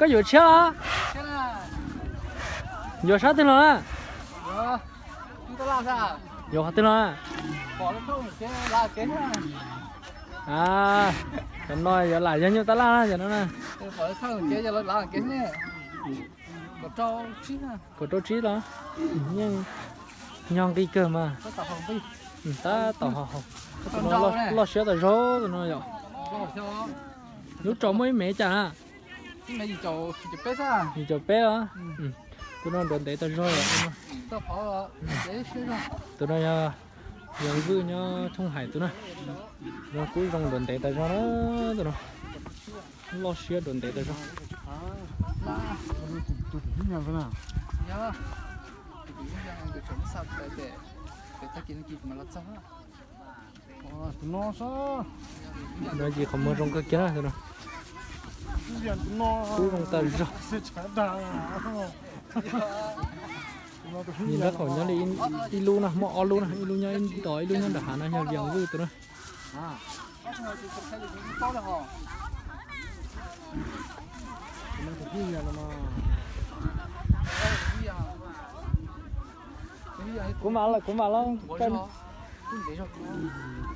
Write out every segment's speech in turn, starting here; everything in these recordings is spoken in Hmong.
Koj yuav tshiab los? Yuav sab twg los na? Yuav qhov twg los na? A, cov no yuav lam yog nyuj tab laj na cov no na. Kaum rau tsib los? Yeej nyog nqi kawg mas. Tab tom haus haus. Tus no loj siab tas zog tus no yom. Lub tsos muaj ib mev cas na? Yim caum peb os. Tus no nruav ntev tas zog yom. Tus no yog Yas Vwj nyob Thooj Hais tus na. Tus no kub zoo nruav ntev tas zog na. Tus no loj siab nruav ntev tas zog. No yim qhov muag zoo kawg kiag na tus no. Kub zoo tas zog. Yim nrab qaum nyob li ib lub na, muaj ob lub na, ib lub nyob ib tos, ib lub nyob nram hav no yog Yas Vwj tus na. Kuv mam los, kuv mam los.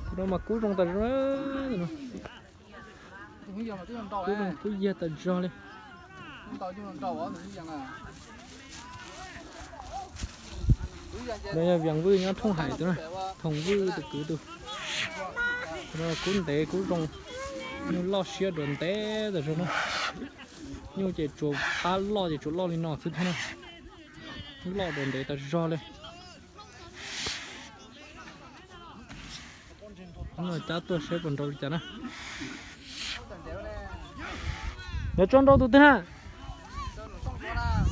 Tus no mas kub zoo tas zog. Kub zoo kub yag tas zog li. No yog Yas Vwj nyob Thooj Hais tus na, Thooj Vwj tus kwv tus. Kub ntev kub zoo, nyuj loj siab nruav ntev tas zog na. Nyuj ces tsuas qab loj ces tsuas loj li no xwb thiab na. Loj nruav ntev tas zog li. Cab tuaj saib puas nrau li cas na. Yuav tso nrau tus twg na?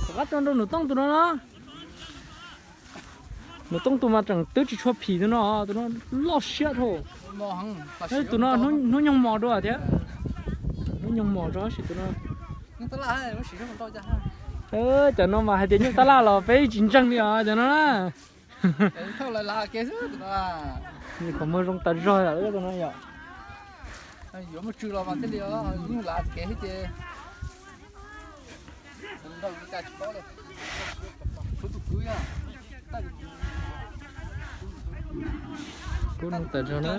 Rov qab tso nrau Nus Tooj tus no no. Nus Tooj tus mas tseem twb tsis tshua phim tus no, tus no loj siab dhau. Tus no hnub nyoog mos dua thiab. Hnub nyoog mos rau tab sis tus no. Cov no mas hais tias nyuj tab laj los peb tsis ntseeg li os cov no na. Nyuj qhov muag zoo tas zog yom, tus no yom. Kub zoo tas zog na.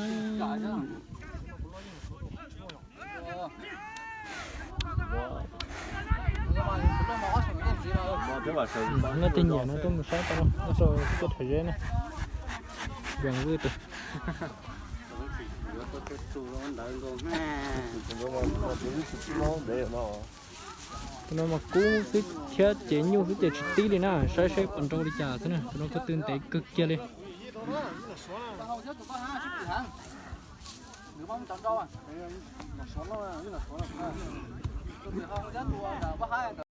Nej tej nyiam no tuaj mus saib tau, tuaj tham zeb na. Yas Vwj tus. Tus no mas kub xwb thiab cev nyuj xwb ces tsis tib li na, saib saib puas nrau li cas xwb na, tus no ko tw ntev kawg kiag li.